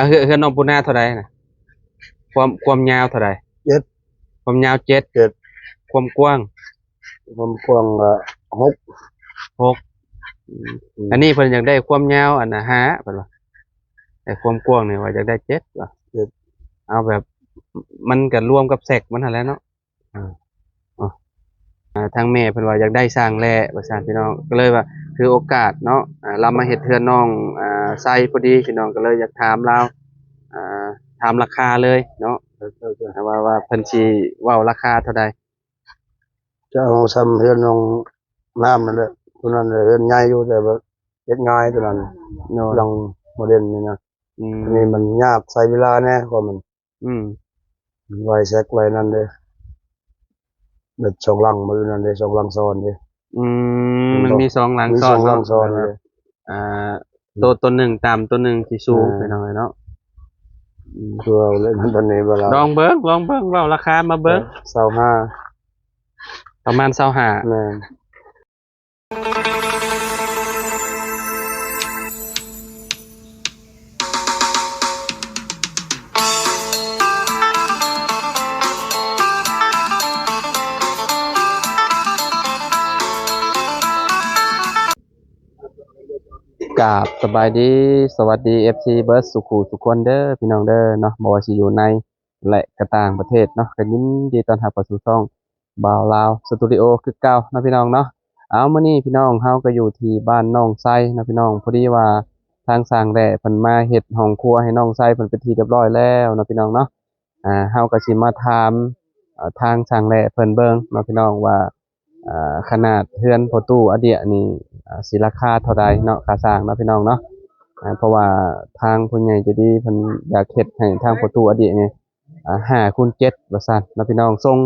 ອ່າ ເຮືອນ ເຮືອນນ້ອງປູນາເທົ່າໃດນະ? ຄວາມ ຄວາມຍາວເທົ່າໃດ? ເຈັດ ຄວາມຍາວເຈັດ ເຈັດ ຄວາມກວ້າງ? ຄວາມກວ້າງກໍຫົກ ຫົກ ອືມ ອືມ ອັນນີ້ເພິ່ນຢາກໄດ້ຄວາມຍາວອັນນ່າ ຫ້າ ເພິ່ນວ່າ ແຕ່ຄວາມກວ້າງນີ້ວ່າຢາກໄດ້ເຈັດວ່າ ເຈັດ ເອົາແບບ ມັນກໍລວມກັບແຊັກມັນຫັ້ນແຫຼະເນາະ. ອາ ອາ ທາງແມ່ເພິ່ນວ່າຢາກໄດ້ສ້າງແຫຼ້ວ່າຊັ້ນ ພີ່ນ້ອງ ກໍເລີຍວ່າຖືໂອກາດເນາະ ອາ ລາວມາເຮັດເຮືອນນ້ອງ ອາ ໄຊພໍດີ ພີ່ນ້ອງ ກໍເລີຍຢາກຖາມລາວ ອາ ຖາມລາຄາເລີຍເນາະ ວ່າ ວ່າເພິ່ນຊິເວົ້າລາຄາເທົ່າໃດ? ຈະເອົາຊ່ຳເຮືອນນ້ອງນ້ຳນັ້ນແຫຼະ ຜູ້ນັ້ນແຫຼະ ເຮືອນໃຫຍ່ຢູ່ ແຕ່ວ່າເຮັດງ່າຍຕົວນັ້ນ ໂດຍ ຫຼັງໂມເດີນນີ້ນະ ອືມ ອັນນີ້ມັນຍາກ ໃຊ້ເວລາແດ່ ເພາະມັນ ອືມ ໄວແຊັກໄວນັ້ນເດ້ ແບບສອງຫຼັງມື້ນັ້ນເດ້ ສອງຫຼັງຊ້ອນເດ້ ອືມ ມັນມີສອງຫຼັງ ມີສອງຫຼັງຊ້ອນເດ້ ອ່າ ໂຕ ໂຕໜຶ່ງຕ່ຳ ໂຕໜຶ່ງຊິສູງ ເອີ ໄປໜ້ອຍເນາະ ອືມ ຄືເວົ້າເລີຍ ມັນຕອນນີ້ເວລາ ລອງເບິ່ງ ລອງເບິ່ງ ເວົ້າລາຄາມາເບິ່ງ ເອີ ຊາວຫ້າ ປະມານຊາວຫ້າ ແມ່ນ. ກາບສະບາຍດີ ສະຫວັດດີ ເອັຟຊີ ເບິດສູ່ຄູ່ສູ່ຄົນເດີ ພີ່ນ້ອງເດີເນາະ ບໍ່ວ່າຊິຢູ່ໃນ ແລະ ກະຕ່າງປະເທດເນາະ ກໍຍິນດີຕ້ອນຮັບເຂົ້າສູ່ຊ່ອງ ບ່າວລາວສະຕູດິໂອຄືເກົ່າເນາະ ພີ່ນ້ອງເນາະ. ເອົາ ມື້ນີ້ພີ່ນ້ອງ ເຮົາກໍຢູ່ທີ່ບ້ານນ້ອງໄຊເນາະ ພີ່ນ້ອງ ພໍດີວ່າທາງຊ່າງແຫຼ້ເພິ່ນມາເຮັດຫ້ອງຄົວໃຫ້ນ້ອງໄຊເພິ່ນເປັນທີ່ຮຽບຮ້ອຍແລ້ວເນາະ ພີ່ນ້ອງເນາະ. ອ່າ ເຮົາກໍຊິມາຖາມ ເອີ ທາງຊ່າງແຫຼ້ເພິ່ນເບິ່ງເນາະ ພີ່ນ້ອງ ວ່າ ອ່າ ຂະໜາດເຮືອນພໍ່ຕູ້ອາເດຍນີ້ ອ່າ ຊິລາຄາເທົ່າໃດເນາະ ຄ່າສ້າງເນາະ ພີ່ນ້ອງເນາະ. ອ່າ ເພາະວ່າທາງຜູ້ໃຫຍ່ໃຈດີເພິ່ນຢາກເຮັດໃຫ້ທາງພໍ່ຕູ້ອາເດຍນີ້ ອ່າ ຫ້າຄູນເຈັດ ວ່າຊັ້ນເນາະ ພີ່ນ້ອງ ຊົງ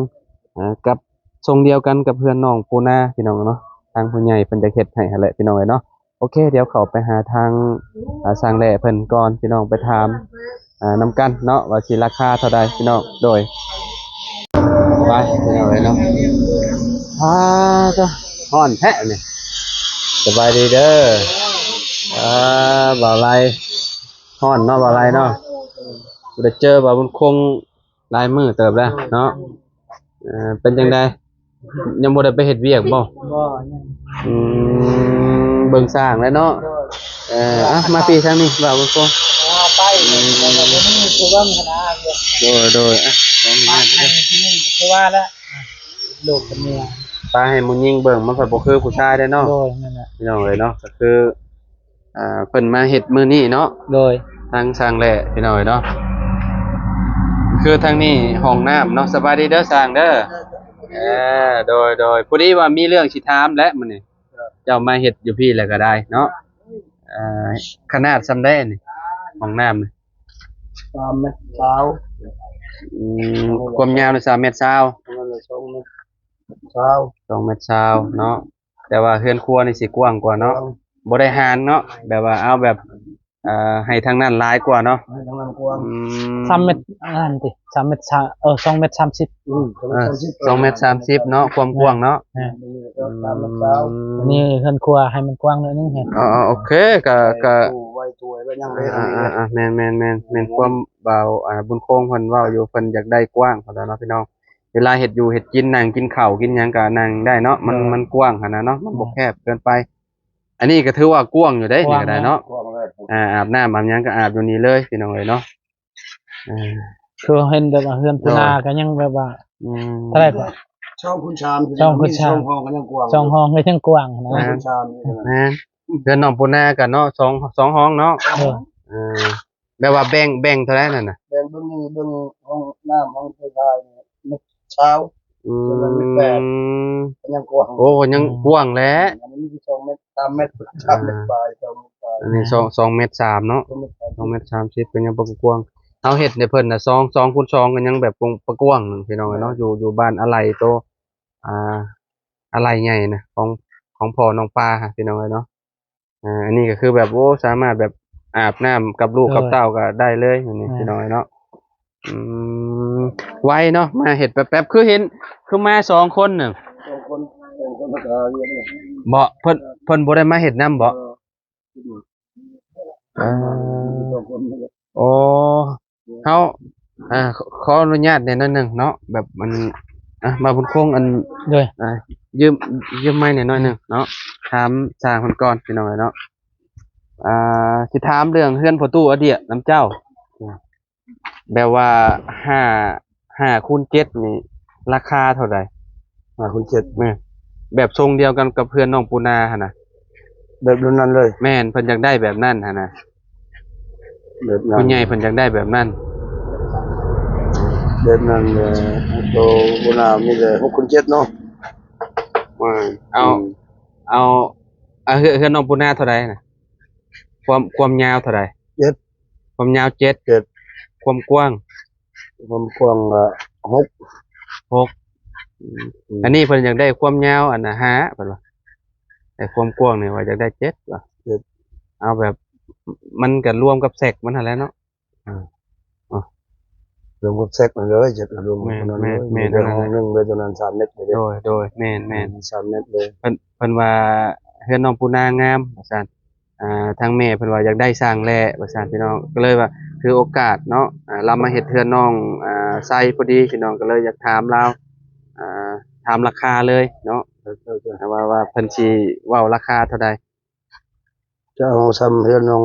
ອ່າ ກັບ ຊົງດຽວກັນກັບເຮືອນນ້ອງປູນາ ພີ່ນ້ອງເນາະ ທາງຜູ້ໃຫຍ່ເພິ່ນຢາກເຮັດໃຫ້ຫັ້ນແຫຼະ ພີ່ນ້ອງເອີຍເນາະ. ໂອເຄ ດຽວເຂົ້າໄປຫາທາງ ອ່າ ຊ່າງແຫຼ້ເພິ່ນກ່ອນ ພີ່ນ້ອງ ໄປຖາມ ອ່າ ນຳກັນເນາະ ວ່າຊິລາຄາເທົ່າໃດ ພີ່ນ້ອງ. ໂດຍ ໄປ ພີ່ນ້ອງເອີຍເນາະ. ອາ ຮ້ອນແທ້ນີ້. ສະບາຍດີເດີ ອ່າ ບ່າວໄລ. ຮ້ອນເນາະ ບ່າວໄລເນາະ ບໍ່ໄດ້ເຈີບ່າວບຸນຄົງຫຼາຍມື້ເຕີບແລ້ວເນາະ. ເອີ ເປັນຈັ່ງໃດ ຍັງບໍ່ໄດ້ໄປເຮັດວຽກບໍ່? ບໍ່ ຍັງ ອືມ ເບິ່ງຊ່າງແລ້ວເນາະ. ໂດຍ ເອີ ອ່ະ ມາພີ້ທາງນີ້ ບ່າວບຸນຄົງ ອາ ໄປ ອືມ ແລ້ວກໍບໍ່ມີຜູ້ເບິ່ງຫັ້ນນະ. ໂດຍ ໂດຍ ອ່ະ ຂໍອະນຸຍາດເດີ ຄືວ່າແຫຼະ ລູກກັບເມຍ ໄປໃຫ້ຜູ້ຍິງເບິ່ງ ມັນກໍບໍ່ຄືຜູ້ຊາຍເດ້ເນາະ. ໂດຍ ນັ້ນແຫຼະ ພີ່ນ້ອງເອີຍເນາະ ກໍຄື ອ່າ ເພິ່ນມາເຮັດມື້ນີ້ເນາະ. ໂດຍ ທາງຊ່າງແຫຼ້ ພີ່ນ້ອງເອີຍເນາະ ຄືທາງນີ້ຫ້ອງນ້ຳເນາະ. ສະບາຍດີເດີຊ່າງເດີ. ເອີ ໂດຍ ໂດຍ ພໍດີວ່າມີເລື່ອງຊິຖາມແຫຼະມື້ນີ້ ເຈົ້າມາເຮັດຢູ່ພີ້ແລ້ວກໍໄດ້ເນາະ. ເອີ ຂະໜາດສ່ຳໃດນີ້ ຫ້ອງນ້ຳນີ້? ສາມແມັດຊາວ. ອືມ ຄວາມຍາວນີ້ສາມແມັດຊາວ ປະມານສອງແມັດຊາວ ສອງແມັດຊາວເນາະ. ແຕ່ວ່າເຮືອນຄົວນີ້ຊິກວ້າງກວ່າເນາະ. ກວ້າງ ບໍ່ໄດ້ຫານເນາະ ແບບວ່າເອົາແບບ ເອີ ໃຫ້ທາງນັ້ນຫຼາຍກວ່າເນາະ ໃຫ້ທາງນັ້ນກວ້າງ. ອືມ ສາມແມັດ ອັນນັ້ນຕິ ສາມແມັດຊາວ ເອີ ສອງແມັດສາມສິບ. ອືມ ສອງແມັດສາມສິບ ເອີ ສອງແມັດສາມສິບເນາະ ຄວາມກວ້າງເນາະ. ແມ່ນ ອືມ ອັນນີ້ເຮືອນຄົວໃຫ້ມັນກວ້າງໜ້ອຍໜຶ່ງ. ອໍ ໂອເຄ ກະ ກະ ໄວ້ຖ້ວຍໄວ້ຫຍັງໄດ້. ອ່າໆໆ ແມ່ນໆໆ ແມ່ນຄວາມບ່າວ ອ່າ ບຸນຄົງເພິ່ນເວົ້າຢູ່ ເພິ່ນຢາກໄດ້ກວ້າງເທົ່ານັ້ນເນາະ ພີ່ນ້ອງ. ເວລາເຮັດຢູ່ເຮັດກິນ ນັ່ງກິນເຂົ້າກິນຫຍັງກໍນັ່ງໄດ້ເນາະ ມັນ ໂດຍ ມັນກວ້າງຫັ້ນນະເນາະ ມັນບໍ່ ໂດຍ ແຄບເກີນໄປ. ອັນນີ້ກໍຖືວ່າກວ້າງຢູ່ເດ້ ກວ້າງ ນີ້ກໍໄດ້ເນາະ ກວ້າງເລີຍ. ອາ ອາບນ້ຳອາບຫຍັງກໍອາບຢູ່ນີ້ເລີຍ ພີ່ນ້ອງເອີຍເນາະ. ເອີ ຄືເຫັນແບບວ່າເຮືອນ ໂດຍ ປູນາກໍຍັງແບບວ່າ ອືມ ເທົ່າໃດກໍ ສອງຄູນສາມ ສອງຄູນສາມ ສອງຫ້ອງກໍຍັງກວ້າງ ສອງຫ້ອງກໍຍັງກວ້າງນະ. ສອງຄູນສາມ ແມ່ນ ເຮືອນນ້ອງປູນາກໍເນາະ ສອງ ສອງຫ້ອງເນາະ. ເອີ ເອີ ແບບວ່າແບ່ງ ແບ່ງເທົ່າໃດນັ້ນນະ? ແບ່ງເບິ່ງນີ້ ເບິ່ງຫ້ອງນ້ຳ ຫ້ອງໄຟຟ້ານີ້ ແມັດຊາວ. ອືມ ສ່ວນນັ້ນແມັດແປດ ກໍຍັງກວ້າງ. ໂອ້ ກໍຍັງກວ້າງແຫຼະ. ອັນນີ້ສອງແມັດ ສາມແມັດ ສາມແມັດປາຍ ສອງແມັດປາຍ. ອັນນີ້ສອງ ສອງແມັດສາມເນາະ ສອງແມັດສາມສິບ ສອງແມັດສາມສິບ ກໍຍັງບໍ່ກວ້າງ. ເຮົາເຮັດໃຫ້ເພິ່ນນະ ສອງ ສອງຄູນສອງ ກໍຍັງແບບບໍ່ກວ້າງ ພີ່ນ້ອງເອີຍເນາະ. ແມ່ນ ຢູ່ ຢູ່ບ້ານອາໄລໂຕ ອ່າ ອາໄລໃຫຍ່ນະ ຂອງ ຂອງພໍ່ນ້ອງປາ ພີ່ນ້ອງເອີຍເນາະ. ອ່າ ອັນນີ້ກໍຄືແບບ ໂອ້ ສາມາດແບບອາບນ້ຳກັບລູກ ໂດຍ ກັບເຕົ້າກໍໄດ້ເລີຍ ນີ້ ອ່າ ພີ່ນ້ອງເນາະ. ອືມ ໄວເນາະ ມາເຮັດແປັບໆ ຄືເຫັນ ຄືມາສອງຄົນນະ ສອງຄົນ ສອງຄົນກໍຫາວຽກນະ. ບໍ່ ເພິ່ນ ເພິ່ນບໍ່ໄດ້ມາເຮັດນຳບໍ່? ເອີ ອ່າ ສອງຄົນ. ອໍ ເຮົາ ອ່າ ຂໍ ຂໍອະນຸຍາດແດ່ໜ້ອຍໜຶ່ງເນາະ ແບບມັນ ອ່າ ມາບຸນຄົງ ອັນ ໂດຍ ອ່າ ຢືມ ຢືມໄມແດ່ໜ້ອຍໜຶ່ງເນາະ ຖາມຊ່າງເພິ່ນກ່ອນ ພີ່ນ້ອງເອີຍເນາະ. ອ່າ ຊິຖາມເລື່ອງເຮືອນພໍ່ຕູ້ອາດຽນຳເຈົ້າ ແບບວ່າ ຫ້າ ຫ້າຄູນເຈັດນີ້ ລາຄາເທົ່າໃດ? ຫ້າຄູນເຈັດ ແມ່ນ ແບບຊົງດຽວກັນກັບເຮືອນນ້ອງປູນາຫັ້ນນະ. ແບບນັ້ນເລີຍ? ແມ່ນ ເພິ່ນຢາກໄດ້ແບບນັ້ນຫັ້ນນະ. ແບບນັ້ນ ຜູ້ໃຫຍ່ເພິ່ນຢາກໄດ້ແບບນັ້ນ. ແບບນັ້ນເລີຍ ໂຕປູນາມີແຕ່ຫົກຄູນເຈັດເນາະ. ເອີ ເອົາ ອືມ ເອົາ ເອົາ ເຮືອນ ເຮືອນນ້ອງປູນາເທົ່າໃດນະ? ຄວາມ ຄວາມຍາວເທົ່າໃດ? ເຈັດ ຄວາມຍາວເຈັດ ເຈັດ ຄວາມກວ້າງ? ຄວາມກວ້າງກໍຫົກ ຫົກ. ອືມ ອືມ ອັນນີ້ເພິ່ນຢາກໄດ້ຄວາມຍາວອັນນະ ຫ້າ ເພິ່ນວ່າ ແຕ່ຄວາມກວ້າງນີ້ວ່າຢາກໄດ້ເຈັດວ່າ ເຈັດ ເອົາແບບ ມັນກໍລວມກັບແຊັກມັນຫັ້ນແຫຼະເນາະ. ອ່າ ອ່າ ລວມກັບແຊັກນັ້ນເລີຍ ເຈັດລວມກັນນັ້ນເລີຍ. ແມ່ນ ແມ່ນ ມີແຕ່ຫ້ອງໜຶ່ງເລີຍ ຕົວນັ້ນສາມແມັດເລີຍເດ້. ໂດຍ ໂດຍ ແມ່ນ ແມ່ນ ສາມແມັດເລີຍ. ເພິ່ນ ເພິ່ນວ່າເຮືອນນ້ອງປູນາງາມວ່າຊັ້ນ. ອ່າ ທາງແມ່ເພິ່ນວ່າຢາກໄດ້ສ້າງແຫຼະວ່າຊັ້ນ ພີ່ນ້ອງ ກໍເລີຍວ່າຖືໂອກາດເນາະ ອ່າ ລາວມາເຮັດເຮືອນນ້ອງ ອ່າ ໄຊພໍດີ ພີ່ນ້ອງ ກໍເລີຍຢາກຖາມລາວ ອ່າ ຖາມລາຄາເລີຍເນາະ ວ່າ ວ່າເພິ່ນຊິເວົ້າລາຄາເທົ່າໃດ? ຈະເອົາສ່ຳເຮືອນນ້ອງ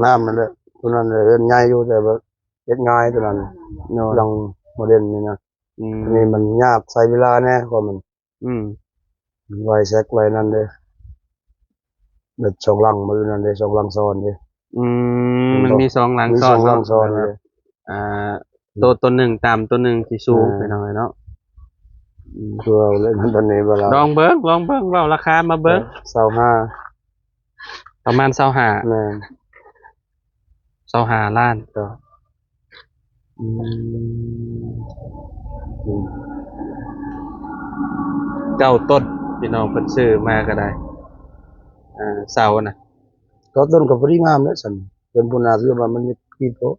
ນ້ຳນັ້ນແຫຼະ ຜູ້ນັ້ນແຫຼະ ເຮືອນໃຫຍ່ຢູ່ ແຕ່ວ່າເຮັດງ່າຍຕົວນັ້ນ. ໂດຍ ຫຼັງໂມເດີນນີ້ນະ. ອືມ ອັນນີ້ມັນຍາກ ໃຊ້ເວລາແດ່ ເພາະມັນ ອືມ ໄວແຊັກໄວນັ້ນເດ້ ແບບສອງຫຼັງມື້ນັ້ນເດ້ ສອງຫຼັງຊ້ອນເດ້. ອືມ ມັນມີສອງຫຼັງ ມີສອງຫຼັງຊ້ອນເດ້. ອ່າ ໂຕ ໂຕໜຶ່ງຕ່ຳ ໂຕໜຶ່ງຊິສູງ ເອີ ໄປໜ້ອຍເນາະ. ອືມ ຄືເວົ້າເລີຍ ມັນຕອນນີ້ບໍ່ລະ ລອງເບິ່ງ ລອງເບິ່ງ ເວົ້າລາຄາມາເບິ່ງ. ເອີ ຊາວຫ້າ ປະມານຊາວຫ້າ. ແມ່ນ ຊາວຫ້າລ້ານ. ເຈົ້າ ອືມ ເກົ້າຕົ້ນ ພີ່ນ້ອງ ເພິ່ນຊື້ມາກໍໄດ້ ອ່າ ເສົານະ ເກົ້າຕົ້ນກໍພໍດີງາມແລ້ວຊັ້ນ. ເປັນຜູ້ໜ້າເຊື່ອວ່າມັນມີກີດໂພດ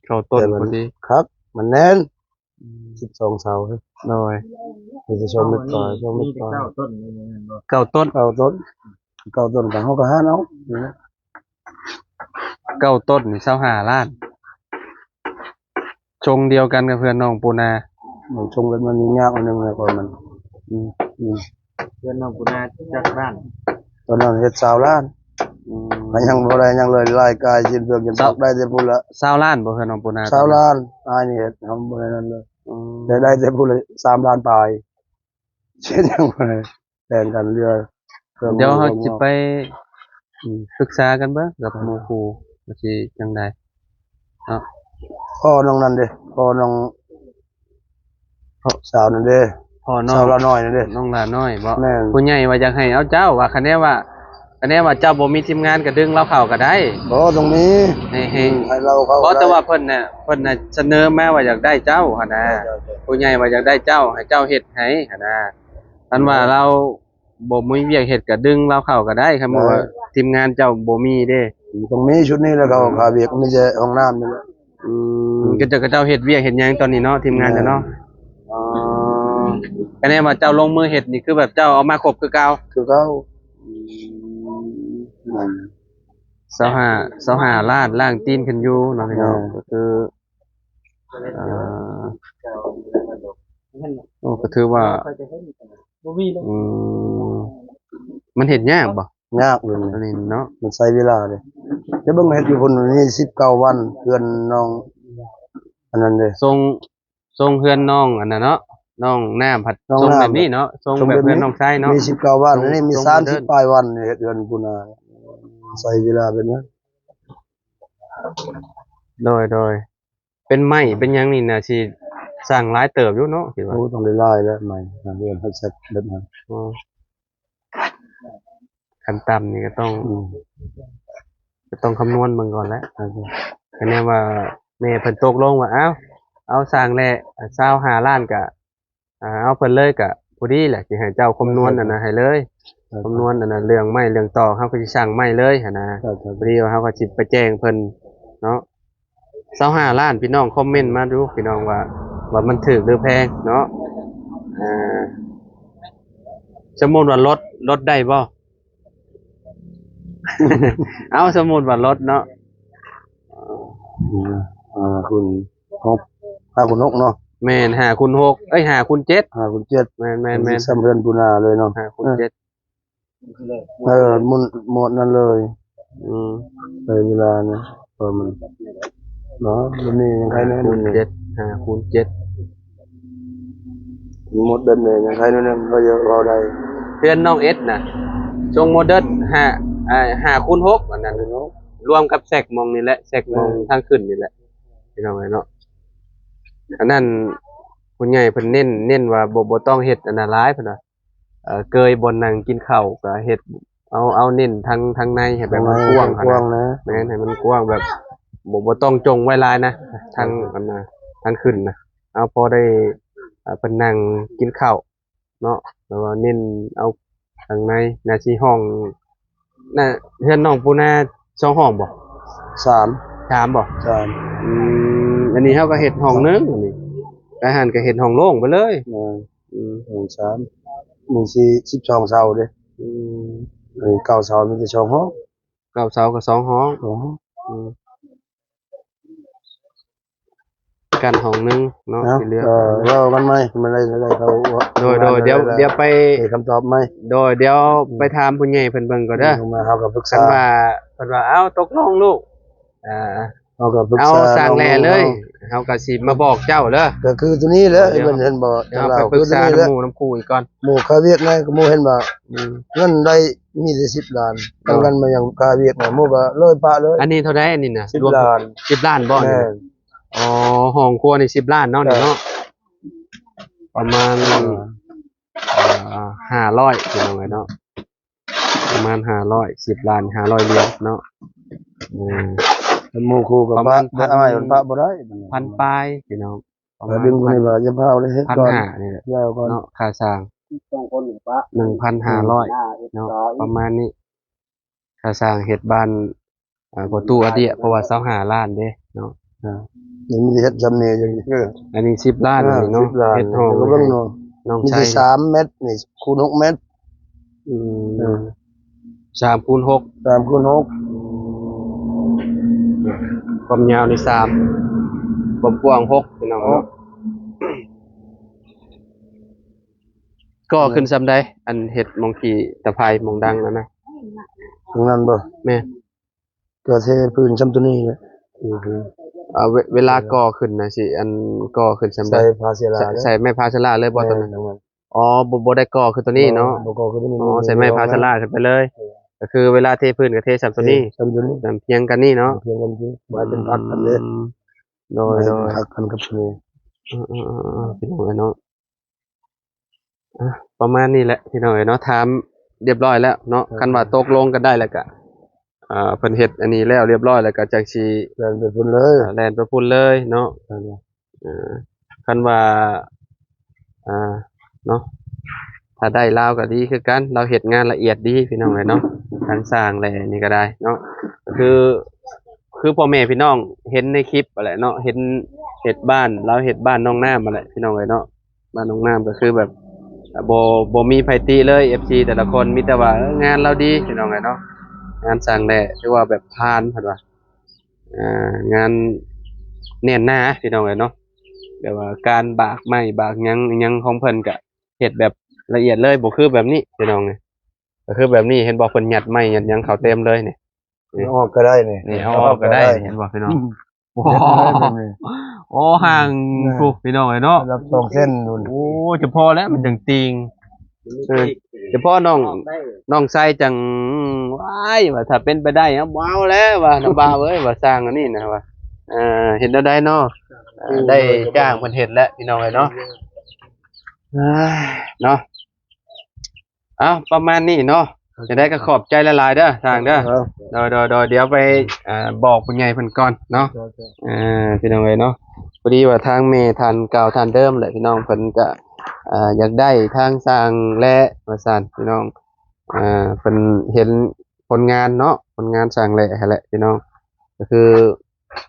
ເກົ້າຕົ້ນ ແຕ່ມັນ ພໍດີຄັກ ມັນແໜ້ນ. ອືມ ສິບສອງເສົາ. ໂດຍ ມີແຕ່ສອງແມັດປາຍ ສອງແມັດປາຍ. ເກົ້າຕົ້ນນີ້ແມ່ນບໍ່? ເກົ້າຕົ້ນ ເກົ້າຕົ້ນ ເກົ້າຕົ້ນກໍເຮົາກໍຫານເອົາ. ເກົ້າຕົ້ນນີ້ຊາວຫ້າລ້ານ ຊົງດຽວກັນກັບເຮືອນນ້ອງປູນາ. ມັນຊົງແບບມັນຍາກອັນໜຶ່ງແຫຼະ ເພາະມັນ ອືມ ອືມ ເຮືອນນ້ອງປູນາຈັກລ້ານ? ຕອນນັ້ນເຮັດຊາວລ້ານ. ອືມ ມັນຍັງບໍ່ໄດ້ຫຍັງເລີຍ ລາຍກາຍຊິ້ນເຄື່ອງຈົນ ຊາວ ໄດ້ແຕ່ພຸ້ນລະ. ຊາວລ້ານບໍ່ ເຮືອນນ້ອງປູນາ? ຊາວລ້ານ ອ້າຍນີ້ເຮັດ ເຮົາບໍ່ໄດ້ນັ້ນເລີຍ. ອືມ ໄດ້ ໄດ້ແຕ່ພຸ້ນລະ ສາມລ້ານປາຍ ເຮັດຫຍັງບໍ່ໄດ້. ແບ່ງກັນເຫຼືອ ດຽວເຮົາຊິໄປ ອືມ ປຶກສາກັນເບິ່ງກັບ ອ່າ ໝູ່ຄູ່ວ່າຊິຈັ່ງໃດເນາະ. ພໍ່ນ້ອງນັ້ນເດ້ ພໍ່ນ້ອງ ພໍ່ສາວນັ້ນເດ້ ພໍ່ນ້ອງ ສາວລານ້ອຍນັ້ນເດ້ ນ້ອງລານ້ອຍບໍ? ແມ່ນ ຜູ້ໃຫຍ່ວ່າຢາກໃຫ້ເອົາເຈົ້າ ວ່າຄະແນນວ່າ ຄະແນນວ່າເຈົ້າບໍ່ມີທີມງານກໍດຶງລາວເຂົ້າກໍໄດ້. ບໍ່ ຕ້ອງມີ ໃຫ້ ໃຫ້ ອືມ ໃຫ້ລາວເຂົ້າ ບໍ່ ກໍໄດ້ ແຕ່ວ່າເພິ່ນນະ ເພິ່ນນະສະເໜີມາວ່າຢາກໄດ້ເຈົ້າຫັ້ນນະ. ເຈົ້າ ເຈົ້າ ເຈົ້າ ຜູ້ໃຫຍ່ວ່າຢາກໄດ້ເຈົ້າ ໃຫ້ເຈົ້າເຮັດໃຫ້ຫັ້ນນະ. ຄັນວ່າ ເຈົ້າ ລາວ ບໍ່ມີວຽກເຮັດກໍດຶງລາວເຂົ້າກໍໄດ້ ຄັນວ່າ ໄດ້ ທີມງານເຈົ້າບໍ່ມີເດ້. ອືມ ຕ້ອງມີຊຸດນີ້ແຫຼະ ເຂົາ ອືມ ຄ່າວຽກມີແຕ່ຫ້ອງນ້ຳນີ້ແຫຼະ. ອືມ ອືມ ກໍເຈົ້າ ກໍເຈົ້າເຮັດວຽກເຮັດຫຍັງຕອນນີ້ເນາະ ທີມງານເຈົ້າເນາະ. ແມ່ນ ອໍ ຄະແນນວ່າເຈົ້າລົງມືເຮັດນີ້ ຄືແບບເຈົ້າເອົາມາຄົບຄືເກົ່າ? ຄືເກົ່າ. ອືມ ອືມ ຊາວຫ້າ ຊາວຫ້າລ້ານ ລ້າງຕີນຂຶ້ນຢູ່ເນາະ ພີ່ນ້ອງ. ແມ່ນ ກໍຄື ອ່າ ໂອ້ ກໍຖືວ່າ ບໍ່ມີເລີຍ. ອືມ ມັນເຮັດຍາກບໍ່? ຍາກເລີຍ ອັນນີ້ເນາະ ມັນໃຊ້ເວລາເດ້. ແຕ່ເບິ່ງເຮັດຢູ່ພຸ້ນມີສິບເກົ້າວັນ ເຮືອນນ້ອງອັນນັ້ນເດ້ ຊົງ ຊົງເຮືອນນ້ອງອັນນັ້ນເນາະ ນ້ອງນ້ຳພັດ ຊົງແບບນີ້ເນາະ ຊົງແບບເຮືອນນ້ອງຊາຍເນາະ ມີສິບເກົ້າວັນ ອັນນີ້ມີສາມສິບປາຍວັນ ເຮັດເຮືອນພຸ້ນນະ ໃຊ້ເວລາເປັນ ໂດຍ ໂດຍ. ເປັນໄມ້ເປັນຫຍັງນີ້ໜ້າຊິສ້າງຫຼາຍເຕີບຢູ່ເນາະ ຄິດວ່າ. ໂອ້ ຕ້ອງໄດ້ຫຼາຍແລ້ວໄມ້ ເຮືອນເຮົາເຊັດແບບນັ້ນ. ອໍ ຂັ້ນຕ່ຳນີ້ກໍຕ້ອງ ອືມ ກໍຕ້ອງຄຳນວນເບິ່ງກ່ອນແຫຼະ. ຄະແນນວ່າແມ່ເພິ່ນຕົກລົງວ່າ ເອົ້າ ເອົາສ້າງແຫຼະ ຊາວຫ້າລ້ານ ກະ ອ່າ ເອົາເພິ່ນເລີຍກະພໍດີແຫຼະ ຊິໃຫ້ເຈົ້າຄຳນວນ ໂອເຄ ອັນນັ້ນໃຫ້ເລີຍ. ເອີ ຄຳນວນອັນນັ້ນ ເລື່ອງໄມ້ເລື່ອງຕອກ ເຮົາກໍຊິສັ່ງໄມ້ເລີຍຫັ້ນນະ. ເອີ ເອີ ພໍດີວ່າເຮົາກໍຊິໄປແຈ້ງເພິ່ນເນາະ. ຊາວຫ້າລ້ານ ພີ່ນ້ອງຄອມເມັນມາດູ ພີ່ນ້ອງວ່າ ວ່າມັນຖືກຫຼືແພງເນາະ. ອ່າ ສົມມຸດວ່າລົດ ລົດໄດ້ບໍ່? ເອົາ ສົມມຸດວ່າລົດເນາະ. ອືມ ຫ້າຄູນຫົກ ຫ້າຄູນຫົກເນາະ. ແມ່ນ ຫ້າຄູນຫົກ ເອີຍ ຫ້າຄູນເຈັດ ຫ້າຄູນເຈັດ ແມ່ນໆໆ ສ່ຳເຮືອນປູນາເລີຍເນາະ ຫ້າຄູນເຈັດ ເອີ ໝົດ ໝົດນັ້ນເລີຍ. ອືມ ໃຊ້ເວລານະ ເພາະມັນເນາະ ແບບນີ້ຍັງໄຄແນ່ ຫ້າຄູນເຈັດ ຫ້າຄູນເຈັດ ໝົດແບບນີ້ຍັງໄຄແນ່ ເຮົາເວົ້າໄດ້. ເຮືອນນ້ອງເອັດນະ ຊົງໂມເດີນ ຫ້າ ອ່າ ຫ້າຄູນຫົກ ອັນນັ້ນ ລວມກັບແຊັກໝ່ອງນີ້ແຫຼະ ແຊັກໝ່ອງ ແມ່ນ ທາງຂຶ້ນນີ້ແຫຼະ ພີ່ນ້ອງເອີຍເນາະ. ອັນນັ້ນ ຜູ້ໃຫຍ່ເພິ່ນເນັ້ນ ເນັ້ນວ່າບໍ່ ບໍ່ຕ້ອງເຮັດອັນນັ້ນຫຼາຍ ເພິ່ນວ່າ ເອີ ເກີຍບ່ອນນັ່ງກິນເຂົ້າກໍເຮັດ ເອົາ ເອົາເນັ້ນທາງ ທາງໃນໃຫ້ແບບມັນກວ້າງ ກວ້າງນະ ແມ່ນ ໃຫ້ມັນກວ້າງແບບ ບໍ່ ບໍ່ຕ້ອງຈົ່ງໄວ້ຫຼາຍນະ ທາງ ເອີ ອັນນະ ທາງຂຶ້ນນະ ເອົາພໍໄດ້ ເອີ ເພິ່ນນັ່ງກິນເຂົ້າເນາະ ແລ້ວກໍເນັ້ນເອົາທາງໃນ ໜ້າຊິຫ້ອງ ນະ ເຮືອນນ້ອງປູນາສອງຫ້ອງບໍ່? ສາມ ສາມບໍ່? ສາມ ອືມ ອັນນີ້ເຮົາກໍເຮັດຫ້ອງໜຶ່ງ ອັນນີ້ ແຕ່ຫັ້ນກໍເຮັດຫ້ອງໂລ່ງໄປເລີຍ ແມ່ນ ອືມ ຫ້ອງສາມ ມີສີ່ສິບສອງເສົາເດ້ ອືມ ອັນນີ້ເກົ້າເສົາ ມີແຕ່ສອງຫ້ອງ ເກົ້າເສົາກໍສອງຫ້ອງ ສອງຫ້ອງ ອືມ ກັນຫ້ອງໜຶ່ງເນາະ ເນາະ ທີ່ເຫຼືອ ເອີ ເວົ້າກັນໃໝ່ ມັນໄດ້ ໄດ້ເຂົ້າ ໂດຍ ໂດຍ ດຽວ ດຽວໄປ ໃຫ້ຄຳຕອບໃໝ່ ໂດຍ ດຽວ ອືມ ໄປຖາມຜູ້ໃຫຍ່ເພິ່ນເບິ່ງກ່ອນເດີ ມາເຮົາກໍປຶກສາ ຄັນວ່າເພິ່ນວ່າ ເອົ້າ ຕົກລົງລູກ ອ່າ ເຮົາກໍປຶກສາ ເອົາສ້າງແລ່ເລີຍ ເຮົາກໍຊິມາບອກເຈົ້າເດີ ກໍຄືຕົວນີ້ແຫຼະ ເພິ່ນເຫັນບໍ່ ດຽວເຮົາໄປປຶກສານຳໝູ່ນຳຄູ່ອີກກ່ອນ ໝູ່ຄາວຽກນະ ໝູ່ເຫັນວ່າ ອືມ ເງິນໄດ້ມີແຕ່ສິບລ້ານ ໂດຍ ທາງນັ້ນມາຍັງຄາວຽກນະ ໝູ່ກໍເລີຍປະເລີຍ ອັນນີ້ເທົ່າໃດອັນນີ້ນະ ສິບລ້ານ ສິບລ້ານບໍ່ນີ້ນະ ແມ່ນ ອໍ ຫ້ອງຄົວນີ້ສິບລ້ານເນາະ ນີ້ເນາະ ປະມານ ເອີ ອ່າ ຫ້າຮ້ອຍ ພີ່ນ້ອງເອີຍເນາະ ປະມານຫ້າຮ້ອຍ ສິບລ້ານ ຫ້າຮ້ອຍຫຼຽນເນາະ ເອີ ໝູ່ຄູ່ກໍປະ ປະບໍ່ໄດ້ ພັນປາຍ ພີ່ນ້ອງ ປະມານ ດຶງຄົນນີ້ວ່າຢ່າພາວເລີຍ ເຮັດກ່ອນ ພັນຫ້ານີ້ແຫຼະ ເນາະ ຄ່າສ້າງ ສອງຄົນນີ້ປະ ໜຶ່ງພັນຫ້າຮ້ອຍເນາະ ປະມານນີ້ ຄ່າສ້າງເຮັດບ້ານ ອ່າ ພໍ່ຕູ້ອາເດຍ ເພາະວ່າຊາວຫ້າລ້ານເດ້ເນາະ ອ່າ ຍັງມີເຮັດຊ່ຳນີ້ຢູ່ ເອີ ອັນນີ້ສິບລ້ານ ອ່າ ອັນນີ້ເນາະ ສິບລ້ານ ເຮັດຫ້ອງ ເບິ່ງເນາະ ນ້ອງ ມີ ໄຊ ແຕ່ສາມແມັດນີ້ ຄູນຫົກແມັດ ອືມ ເອີ ສາມຄູນຫົກ ສາມຄູນຫົກ ຄວາມຍາວນີ້ສາມ ຄວາມກວ້າງຫົກ ພີ່ນ້ອງເນາະ ກໍຂຶ້ນຊ່ຳໃດ ອັນເຮັດໝ່ອງຂີ້ຕະໄພໝ່ອງດັງນັ້ນນະ ຕອງນັ້ນບໍ່? ແມ່ນ ກໍເທພື້ນຊ່ຳໂຕນີ້ແຫຼະ ອືມ ອ່າ ເວ ເວລາກໍ່ຂຶ້ນນະ ຊິ ອັນ ກໍ່ຂຶ້ນຊ່ຳໃດ? ໃສ່ຜ້າເຊລາ ໃສ່ ໃສ່ໄມ້ຜ້າເຊລາເລີຍບໍ່ ແມ່ນ ໂຕນັ້ນ? ອໍ ບໍ່ ບໍ່ໄດ້ກໍ່ຄືໂຕນີ້ເນາະ ບໍ່ກໍ່ຄືໂຕນີ້ ອໍ ໃສ່ໄມ້ຜ້າເຊລາຂຶ້ນໄປເລີຍ ເອີ ກໍຄືເວລາເທພື້ນກໍເທຊ່ຳໂຕນີ້ ເທຊ່ຳໂຕນີ້ ຊ່ຳພຽງກັນນີ້ເນາະ ພຽງກັນນີ້ ໄວ້ເປັນພັກກັນເດ້ ອືມ ໂດຍ ໄວ້ເປັນພັກກັນກັບໂຕນີ້ ເອີໆໆ ພີ່ນ້ອງເອີຍເນາະ ອ່ະ ປະມານນີ້ແຫຼະ ພີ່ນ້ອງເອີຍເນາະ ຖາມຮຽບຮ້ອຍແລ້ວເນາະ ເອີ ຄັນວ່າຕົກລົງກັນໄດ້ແລ້ວກະ ອ່າ ເພິ່ນເຮັດອັນນີ້ແລ້ວຮຽບຮ້ອຍແລ້ວກໍຈັ່ງຊິແລ່ນໄປພຸ້ນເລີຍ ອ່າ ແລ່ນໄປພຸ້ນເລີຍເນາະ ເອີ ຄັນວ່າ ອ່າ ເນາະ ຖ້າໄດ້ລາວກໍດີຄືກັນ ລາວເຮັດງານລະອຽດດີ ພີ່ນ້ອງເອີຍເນາະ ທັງສ້າງແຫຼະນີ້ກໍໄດ້ເນາະ ກໍຄື ຄືພໍ່ແມ່ພີ່ນ້ອງເຫັນໃນຄລິບຫັ້ນແຫຼະເນາະ ເຫັນເຮັດບ້ານ ລາວເຮັດບ້ານໜອງນ້ຳຫັ້ນແຫຼະ ພີ່ນ້ອງເອີຍເນາະ. ບ້ານໜອງນ້ຳກໍຄືແບບ ບໍ່ ບໍ່ມີໃຜຕິເລີຍ ເອັຟຊີ ແຕ່ລະຄົນ ມີແຕ່ວ່າ ເອີ ງານລາວດີ ພີ່ນ້ອງເອີຍເນາະ ງານສ້າງແຫຼະ ຖືວ່າແບບຜ່ານ ເພິ່ນວ່າ ອ່າ ງານແໜ້ນໜາ ພີ່ນ້ອງເອີຍເນາະ ແບບວ່າການບາກໄມ້ບາກຫຍັງອີ່ຫຍັງຂອງເພິ່ນກະເຮັດແບບລະອຽດເລີຍ ບໍ່ຄືແບບນີ້ ພີ່ນ້ອງເອີຍ ກໍຄືແບບນີ້ ເຫັນບໍ່ ເພິ່ນຍັດໄມ້ຍັດຫຍັງເຂົ້າເຕັມເລີຍນີ້ ນີ້ ເອົາອອກກໍໄດ້ນີ້ ນີ້ ເອົາອອກກໍໄດ້ ເຫັນບໍ່ ພີ່ນ້ອງ ໂອ້ ໂອ້ ຫ່າງພຸ້ນ ພີ່ນ້ອງເອີຍເນາະ ລະດັບສອງເຊັນພຸ້ນ ໂອ້ ຈະພໍແລ້ວ ມັນຈັ່ງຕີງ ເອີ ຈະພໍນ້ອງ ນ້ອງໄຊຈັງ ວ້າຍ ວ່າຖ້າເປັນໄປໄດ້ ເອົາ ບໍ່ເອົາແລ້ວວ່າ ນ້ອງບ່າວເອີຍ ວ່າສ້າງອັນນີ້ນະວ່າ ເອີ ເຮັດແນວໃດເນາະ ເອີ ໄດ້ຈ້າງເພິ່ນເຮັດແລ້ວ ພີ່ນ້ອງເອີຍເນາະ ເອີ ເນາະ. ເອົ້າ ປະມານນີ້ເນາະ ຈັ່ງໃດກໍຂອບໃຈຫຼາຍໆເດີ ຊ່າງເດີ ໂດຍໆໆ ດຽວໄປ ອ່າ ບອກຜູ້ໃຫຍ່ເພິ່ນກ່ອນເນາະ ເອີ ພີ່ນ້ອງເອີຍເນາະ ພໍດີວ່າທາງແມ່ທ່ານເກົ່າທ່ານເດີມແຫຼະ ພີ່ນ້ອງ ເພິ່ນກະ ອ່າ ຢາກໄດ້ທາງຊ່າງແຫຼະວ່າຊັ້ນ ພີ່ນ້ອງ ອ່າ ເພິ່ນເຫັນຜົນງານເນາະ ຜົນງານຊ່າງແຫຼະຫັ້ນແຫຼະ ພີ່ນ້ອງ ກໍຄື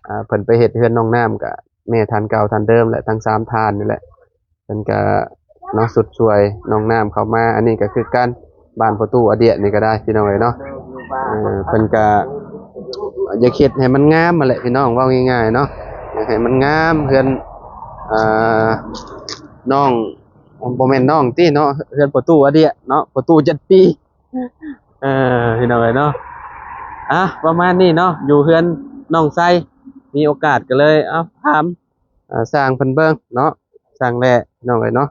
ອ່າ ເພິ່ນໄປເຮັດເຮືອນໜອງນ້ຳ ກະແມ່ທ່ານເກົ່າທ່ານເດີມແຫຼະ ທັງສາມທ່ານນີ້ແຫຼະ ເພິ່ນກະເນາະ ຊຸດຊ່ວຍໜອງນ້ຳເຂົ້າມາ ອັນນີ້ກະຄືກັນ ບ້ານພໍ່ຕູ້ອາເດຍນີ້ກະໄດ້ ພີ່ນ້ອງເອີຍເນາະ ເອີ ເພິ່ນກະ ຢາກເຮັດໃຫ້ມັນງາມຫັ້ນແຫຼະພີ່ນ້ອງ ເວົ້າງ່າຍໆເນາະ ຢາກໃຫ້ມັນງາມ ເຮືອນ ອ່າ ນ້ອງ ບໍ່ແມ່ນນ້ອງຕິເນາະ ເຮືອນພໍ່ຕູ້ອາເດຍເນາະ ພໍ່ຕູ້ເຈັດປີ ເອີ ພີ່ນ້ອງເອີຍເນາະ ອ່ະ ປະມານນີ້ເນາະ ຢູ່ເຮືອນນ້ອງໄຊ ມີໂອກາດກໍເລີຍ ເອົາ ຖາມ ອ່າ ຊ່າງເພິ່ນເບິ່ງເນາະ ຊ່າງແຫຼະ ພີ່ນ້ອງເອີຍເນາະ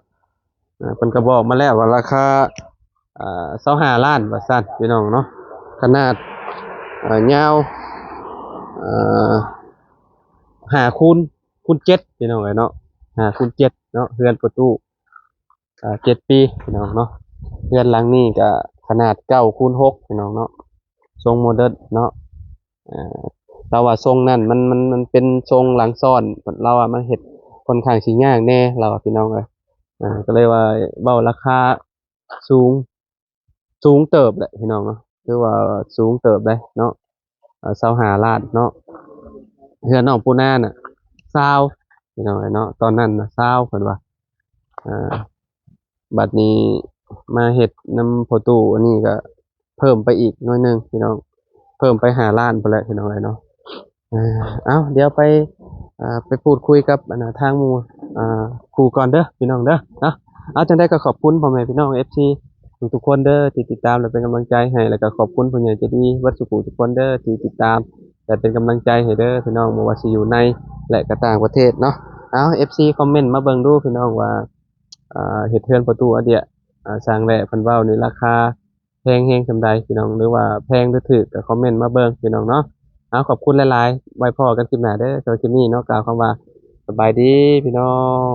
ອ່າ ເພິ່ນກໍບອກມາແລ້ວວ່າລາຄາ ອ່າ ຊາວຫ້າລ້ານ ວ່າຊັ້ນ ພີ່ນ້ອງເນາະ ຂະໜາດ ອ່າ ຍາວ ອ່າ ຫ້າຄູນ ຄູນເຈັດ ພີ່ນ້ອງເອີຍເນາະ ຫ້າຄູນເຈັດເນາະ ເຮືອນພໍ່ຕູ້ ອ່າ ເຈັດປີ ພີ່ນ້ອງເນາະ ເຮືອນຫຼັງນີ້ກໍຂະໜາດເກົ້າຄູນຫົກ ພີ່ນ້ອງເນາະ ຊົງໂມເດີນເນາະ ເອີ ລາວວ່າຊົງນັ້ນມັນ ມັນ ມັນເປັນຊົງຫຼັງຊ້ອນ ລາວວ່າມັນເຮັດຄ່ອນຂ້າງຊິຍາກແດ່ ລາວວ່າ ພີ່ນ້ອງເອີຍ ອ່າ ກໍເລີຍວ່າເວົ້າລາຄາສູງ ສູງເຕີບແຫຼະ ພີ່ນ້ອງເນາະ ຖືວ່າສູງເຕີບເດ້ເນາະ ເອີ ຊາວຫ້າລ້ານເນາະ ເຮືອນນ້ອງປູນານະ ຊາວ ພີ່ນ້ອງເອີຍເນາະ ຕອນນັ້ນນະ ຊາວ ເພິ່ນວ່າ ອ່າ ບັດນີ້ມາເຮັດນຳພໍ່ຕູ້ອັນນີ້ກໍເພີ່ມໄປອີກໜ້ອຍໜຶ່ງ ພີ່ນ້ອງ ເພີ່ມໄປຫ້າລ້ານພຸ້ນແຫຼະ ພີ່ນ້ອງເອີຍເນາະ ເອົາ ດຽວໄປ ອ່າ ໄປພູດຄຸຍກັບ ອັນນ່າ ທາງໝູ່ ອ່າ ຄູ່ກ່ອນເດີ ພີ່ນ້ອງເດີເນາະ ເອົາ ຈັ່ງໃດກໍຂອບຄຸນພໍ່ແມ່ພີ່ນ້ອງ ເອັຟຊີ ທຸກໆຄົນເດີ ທີ່ຕິດຕາມ ແລະ ເປັນກຳລັງໃຈໃຫ້ ແລະ ກໍຂອບຄຸນຜູ້ໃຫຍ່ໃຈດີເບິດສູ່ຜູ້ທຸກຄົນເດີ ທີ່ຕິດຕາມ ແລະ ເປັນກຳລັງໃຈໃຫ້ເດີ ພີ່ນ້ອງ ບໍ່ວ່າຊິຢູ່ໃນ ແລະ ກໍຕ່າງປະເທດເນາະ ເອົາ ເອັຟຊີ ຄອມເມັນມາເບິ່ງດູ ພີ່ນ້ອງ ວ່າ ອ່າ ເຮັດເຮືອນພໍ່ຕູ້ອາເດຍ ອ່າ ຊ່າງແຫຼະເພິ່ນເວົ້ານີ້ລາຄາແພງແຮງສ່ຳໃດ ພີ່ນ້ອງ ຫຼືວ່າແພງຫຼືຖືກ ກໍຄອມເມັນມາເບິ່ງ ພີ່ນ້ອງເນາະ ເອົາ ຂອບຄຸນຫຼາຍໆ ໄວ້ພໍ້ກັນຄລິບໜ້າເດີ ສຳລັບຄລິບນີ້ເນາະ ກ່າວຄຳວ່າ ສະບາຍດີ ພີ່ນ້ອງ.